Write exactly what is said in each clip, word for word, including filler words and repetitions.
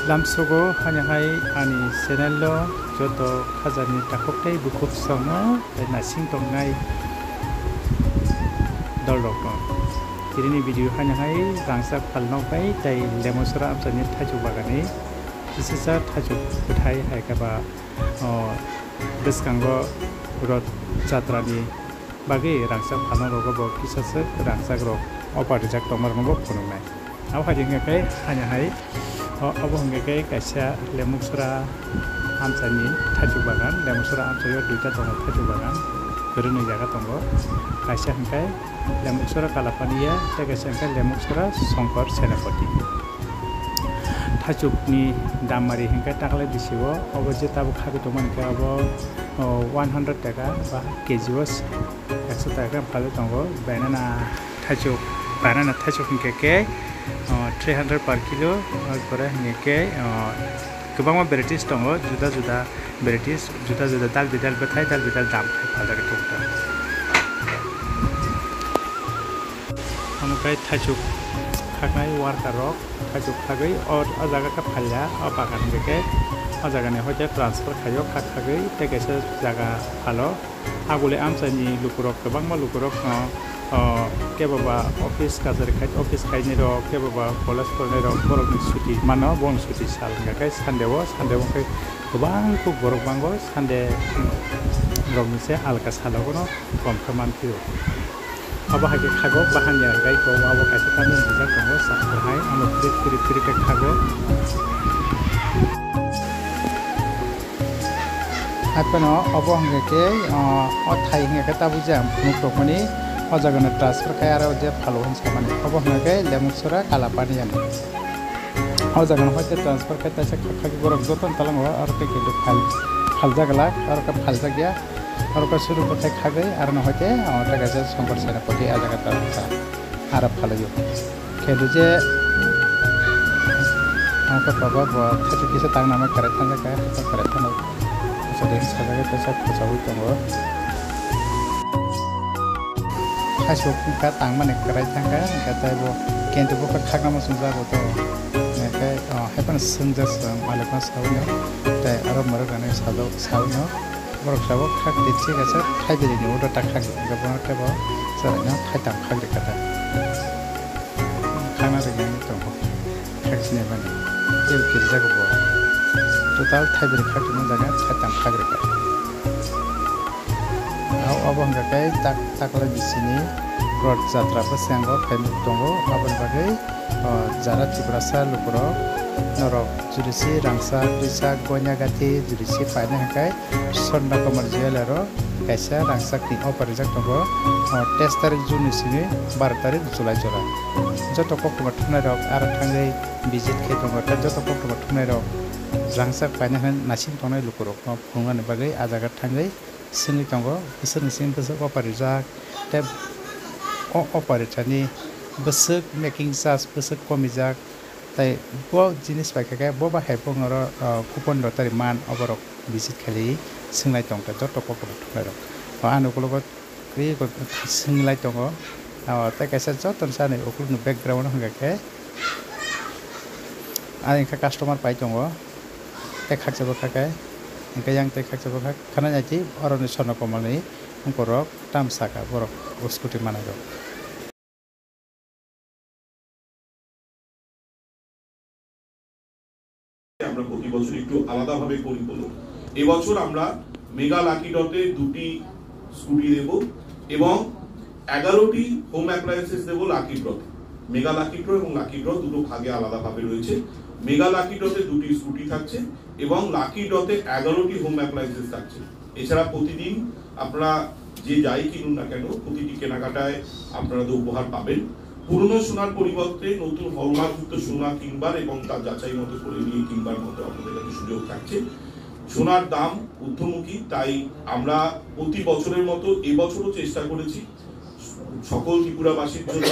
Lamsogo haino hai ani channel o joto khajani takhuk tei bukhuk songno tei naising tongnai dolrokno. Tini ni video haino hai rangchak phalnok bai tei Lemungsora amchaini thaichuk bagani kisisa thaichuk bwthai hai khe ba, o, bwskango Roth Jatra ni bagwi rangchak phalna rogo bo kisa swk rangchak rok offer rijak tongma rokno bo phunuknai. Abo hai hwnkhe khe haino hai, o, obo hwnkhe khe kaisa Lemungsora amchaini thaichuk bagan, Lemungsora amchaio duita tongo thaichuk bagan, kwrwngni jaga tongo, kaisa hwnkhe Lemungsora Kalapaniya tei kaisa hwnkhe Lemungsora Songkor Senapati. Thaichukni damari hwnkhe taklai bisio, obo je tabuk khagwi tongmani khe abo, o, one hundred taka ba K G o ekso taka khe phalwi tongo. Banana thaichuk, banana thaichuk hwnkhe khe, o, three hundred per kilo, aro pore hwnkhe khe, o, kwbangma varieties tongo, juda juda varieties, juda juda dal bidal bwthai, dal bidal dam khai phaljagwi tongkha. Omo khe thaichuk khaknai worker rok, thaichuk khagwi o, o jaga khe phalya, o bagan hwnkhe khe o jagani hoite transfer khaio, khak khagwi tei kaisa jaga phalo. Agule amchaini lukurok, kwbangma lukurok, o, o, kebo ba office kachari khai, office khainai rok, kebo ba college porinai rok, borokni chuti mano, bongni chuti sal hwnkha khe Sunday o, Sunday o khe kwbang kuk borok bango, Sunday rokni se alka salo bono kom khe manphio. Abo hai khe khago bahanya gai ko abo kaisa tamni rijak tongo, chakra hai amo phiri phiri phiri khe khago. Hapheno obo hwnkhe khe, o, o thai hwnkhe khe tabuk je ang phunuk tongmani, o jagano transfer khai aro je phalo hwn samani, obo hwnkhe khe Lemungsora Kalapani ani. O jagano hoite transfer khai taisa khak khak borok jotono talango, aro tei khe phal, phaljak glak, aro khe phaljak ya, aro khe suru bwthai khagwi, aro no hoite, o, tei kaisa Songkor Senapati a jaga ta, ta, aro phalaio. Khe rwje, ang khe baba bo thaichuk kisa tang nama kwrai thangjak kha, kisa kwrai phano. Kisa de sajagwi kisa khwchaui tongo. Thaichuk wngkha tangmani kwrai thangkha, hwnkhe tei bo kento bo khe khaknamo chwngjago to. Hwnkhe, o, hai phano swngjak swng malikno saui no, tei aro mwrwk rani sajak saui no. Borok sabo khak twi thik asa thaibrwini udo ta khak rwkha, bono khe bo chwraino thaitham khak rwkha ta. Khakna rwgwi tongo khak sinai mani tei kirijak bo total thaibrwi khak rwma jaga thaitham khak rwkha. Abo hwnkha khe tak takla bisini Roth Jatra bwskango phaimung tongo, aboni bagwi, o, jara Tiprasa lukurok norok jurisi rangchak, twisak, goina gathi jurisi paina hwnkhe Swarna Kumar Jewellers o kaisa rangchakni offer rijak tongo, o, teis tarik June ni simi baro tarik July jora. Joto koktwma thumnairok aro thangwi visit khe tongo, tei joto koktwma thumnairok rangchak paina hwnwi naising tongnai lukurokno phunuknani bagwi a jaga thangwi swngwi tongo, bwswkni simi bwswk offer rijak, tei o offer rijani bwswk making charge bwswk komijak, tei bo jinis bai khe khe bo bai hai bo oro, o, coupon lottery man oborok visit khailaiwi swnglai tongkha joto koktwma thumnairok. O, ani ukologo twi swngwi lai tongo, o, tei kaisa joto ni sani ukulukni background hwnkha khe ani khe customer pai tongo, tei khaksa bwkha khe, hwnkhe yang tei khaksa bwkha khana naidi oroni Swarna Kumar ni borok tam saka borok scooty manai rok. আমরা প্রতি বছর একটু আলাদাভাবে করি বলে এবছর আমরা mega lucky ড্রতে দুটি স্কুটি দেব এবং এগারোটি হোম অ্যাপ্লায়েন্সেস দেব লাকি ড্রতে। মেগা লাকি ড্র এবং লাকি ড্র দুটো ভাগে আলাদাভাবে রয়েছে। মেগা লাকি ড্রতে দুটি স্কুটি থাকছে এবং লাকি ড্রতে এগারোটি হোম অ্যাপ্লায়েন্সেস থাকছে। এছাড়া প্রতিদিন আপনারা যে যাই কিনুন না কেন, প্রতিটি কেনাকাটায় আপনারা তো উপহার পাবেন। পুরনো সোনার পরিবর্তে নতুন হলমার্কযুক্ত সোনা কিনবার এবং তার যাচাই মতো করে নিয়ে কিনবার মতো আপনাদের কাছে সুযোগ থাকছে। সোনার দাম ঊর্ধ্বমুখী, তাই আমরা প্রতি বছরের মতো এবছরও চেষ্টা করেছি সকল ত্রিপুরাবাসীর জন্য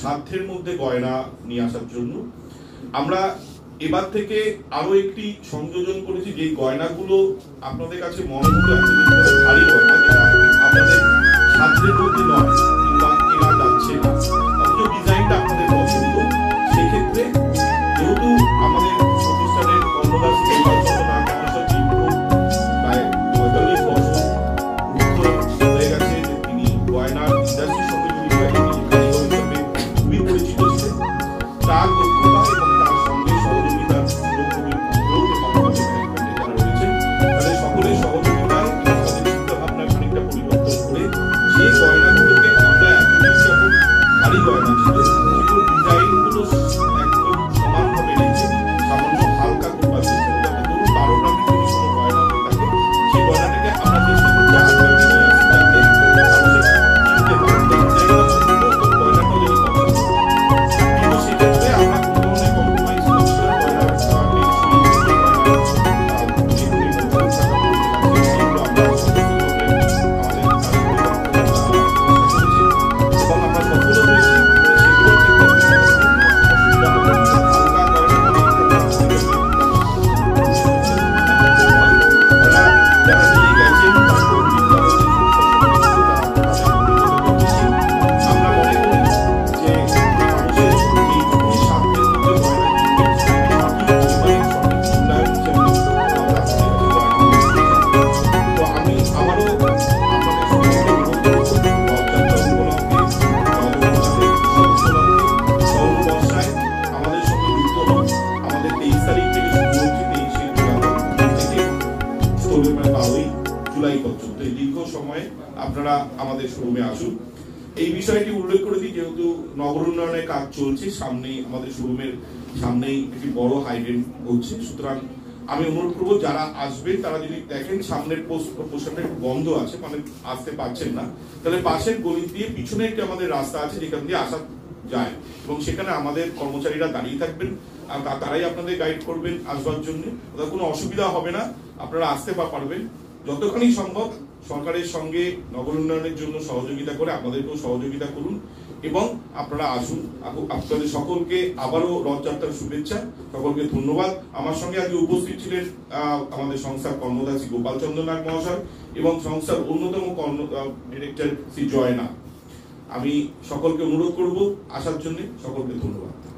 সাধ্যের মধ্যে গয়না নিয়ে আসার জন্য। আমরা এবার থেকে আরো একটি সংযোজন করেছি, যে গয়নাগুলো আপনাদের কাছে মনে হলো এতদিন ধরে ভারী গয়না, যেটা আপনাদের সাধ্যের মধ্যে নয় কিংবা কেনা যাচ্ছে না, অথচ ডিজাইনটা আপনাদের পছন্দ, সেক্ষেত্রে যেহেতু আমাদের প্রতিষ্ঠানের আপনারা আমাদের শোরুমে আসুন। এই বিষয়টি উল্লেখ করে দিই, যেহেতু নগর উন্নয়নের কাজ চলছে, সামনেই আমাদের শোরুমের সামনেই একটি বড় হাইড্রেন্ট হচ্ছে, সুতরাং আমি অনুরোধ করবো যারা আসবেন তারা যদি দেখেন সামনের পোস্ট পোর্শনটা একটু বন্ধ আছে, মানে আসতে পারছেন না, তাহলে পাশের গলি দিয়ে পিছনে একটি আমাদের রাস্তা আছে যেখান দিয়ে আসা যায় এবং সেখানে আমাদের কর্মচারীরা দাঁড়িয়ে থাকবেন আর তা- তারাই আপনাদের গাইড করবেন আসবার জন্য। ওটা কোনো অসুবিধা হবে না, আপনারা আসতে পা- পারবেন। যতখানি সম্ভব সরকারের সঙ্গে নগর উন্নয়নের জন্য সহযোগিতা করে আপনাদেরকেও সহযোগিতা করুন এবং আপনারা আসুন। আপু- আপনাদের সকলকে আবারও রথযাত্রার শুভেচ্ছা, সকলকে ধন্যবাদ। আমার সঙ্গে আজকে উপস্থিত ছিলেন আহ, আমাদের সংস্থার কর্ণধার শ্রী গোপাল চন্দ্র নাগ মহাশয় এবং সংস্থার অন্যতম কর্ম ডিরেক্টর শ্রী জয়না। আমি সকলকে অনুরোধ করব আসার জন্য। সকলকে ধন্যবাদ।